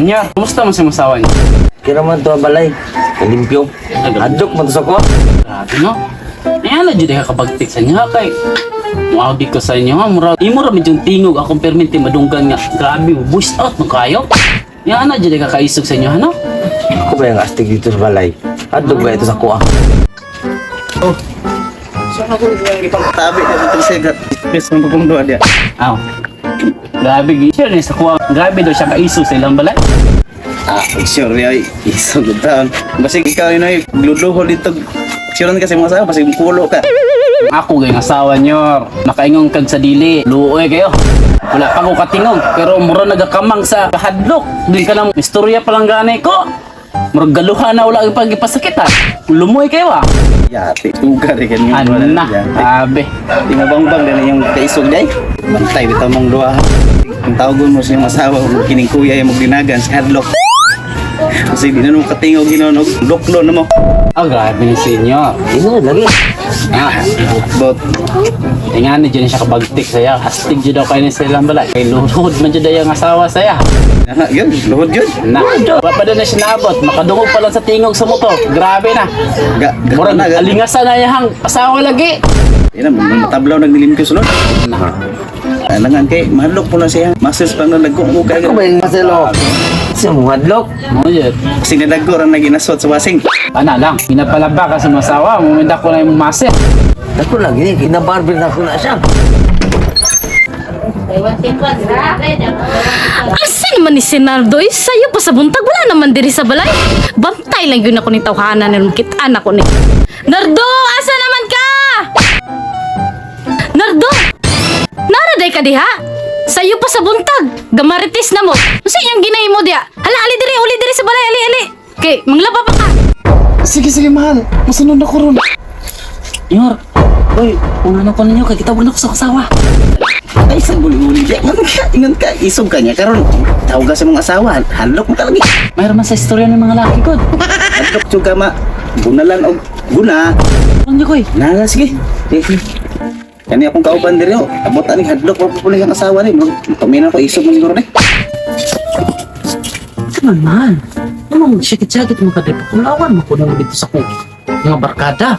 Senyor, kumusta mo sa asawa niyo? Kira man to ang balay. Kalimpyo. Adlok man to sa ko. Grabe no. Ayan na jud ka kabagtik sa inyo ha, kay muagi ko sa inyo ha, mura imo ra medyo tingog akong permente madunggan nga grabe mo boost out mo kayo. Yan na jud ka kaisog sa inyo ha no. Ako ba yung astig dito sa balay? Adlok ba ito sa kuha? So ako yung ipagtabi na itong sigat. Bes mong pagpungduan diya. Aw. Grabe gi siya ni sa kuha. Grabe daw siya kaisog sa ilang balay. Ah, sure ay isog taon. Basig ikaw yun ay gluluhol dito. Sure kasi mga asawa, basig kulo ka. Ako gay asawa nyor. Makaingon kag sa dili. Luoy kayo. Wala pa ko katingog pero mura nagakamang sa kahadlok. Di ka lang istorya pa lang gani ko. Murag galuha na wala ang pagipasakit ha. Lumoy kayo ah. Yati, tuga rin ganyan. Ano na, grabe. Di mo bangbang din yung kaisog day. Bantay bitaw mong duha. Ang tawagon mo sa iyong asawa kung kining kuya yung magdinagan sa hadlok. Kasi di na nung katingog ginoon og doklo na mo. Ah, grabe ni senyor. Ino lagi. Ah, But tingan ni dyan siya kabagtik saya. Astig dyan daw kayo ni sa ilang balay. Kay luhod man dyan ang asawa saya. na yun, luhod yun. Na, wa pa doon na siya naabot. Makadungog pa lang sa tingog sa motor. Grabe na. Ga, ga, Murag na, ga. alingasan na iyang asawa lagi. Yan na, matablaw nagnilimpiyo sulod. Na. Alangan kay mahadlok po na siya. Muscles pa na nagko ko kay Ako ba yung maselo? Siya mong adlok. Mo yun. Kasi nalagko ra naginasot sa wasing. Ana lang, pinapalaba ka sa masawa, muminda ko na yung maset. Ako lagi ni kinabarber na ko na siya. Asa naman ni Senardo? Eh, sayo pa sa buntag. Wala naman diri sa balay. Bantay lang yun ako ni tawhana na kitaan ako ni. Nardo! Asa naman ka? Nardo! Naraday ka diha? Sayo pa sa buntag. Gamaritis na mo. Unsa iyang ginahimo diha? Hala, ali diri, uli diri sa balay, ali, ali. Kay, manglaba pa ka. Sige, sige, mahal. Masunod ako ron. Yor, uy, una na ko ninyo, kay kitawag na ko sa kasawa. Ay sa guli-guli diya. Ingon ka, ingon ka, isog ka niya karon. Tawag ka sa mga asawa, hadlok mo talaga. Mayroon man sa istorya ng mga laki ko. Hadlok jud ka ma. Gunalan og guna. Ano ko eh? Na sige. Sige. Kani akong kauban diri oh. Abot ani hadlok pa po ang asawa ni. Paminaw ko isog mo siguro ni. Come on, man. Anong sakit-sakit mo ka dito? Kulawan mo ko naman dito sa kong mga barkada.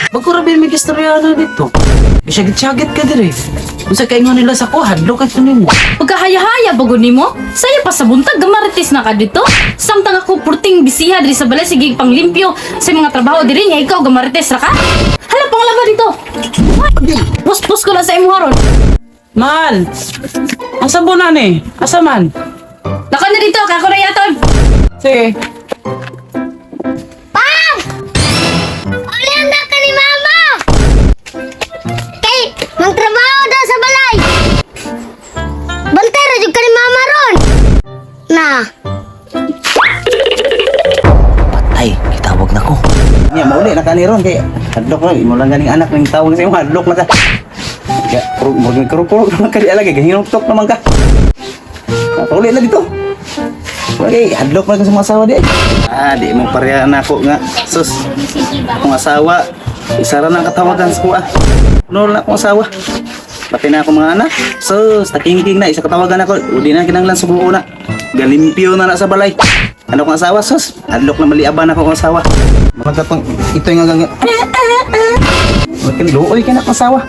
Bago rabi may istorya na dito. Sakit-sakit ka dire. Unsa kaingon nila sa ko, hadlok kay kunin mo. Pagkahaya-haya bago nimo, sayo pa sa buntag gamaritis na ka dito. Samtang ako purting bisiha diri sa balay sige panglimpyo sa mga trabaho diri niya ikaw gamarites ra ka. Hala panglaba dito. Puspos ko lang sa imo haron. Mahal! Asa mo na ni? Asa man? Naka na dito kay ako na yaton. Sige. Ulian na ka ni Mama! Kay, magtrabaho daw sa balay! Bantay ra jud ka ni Mama ron! Na, Patay, kitawag na ko. Nya mauli na kani ron kay hadlok ra imo lang ganing anak ning tawag sa imo hadlok na ka. Ya, murag kurog-kurog naman ka di alagay, gahinuktok naman ka. Pauli na dito. Okay, hadlok na ka sa mga asawa di. Ah, di mo pareha na ako nga. Sus, akong asawa, isa ra na ang katawagan sa kuha. Ano na akong asawa? Pati na ako mga anak. Sus, takingking na, isa katawagan ako. Uli na kinanglan subuo na. Galimpyo na na sa balay. Ano akong asawa, sus? Hadlok na maliaban ako akong asawa. Magkatong, ito yung gang. Makin luoy ka na akong asawa.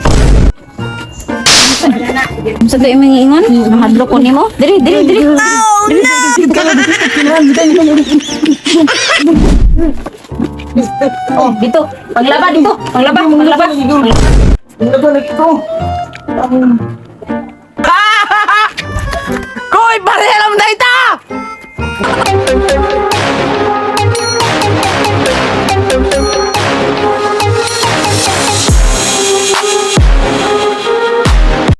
Sa kay imong ingon, nahadlok ko nimo. Diri diri diri. Oh, dito. Panglaba dito. Panglaba, panglaba. Koy, pareha lang na ita!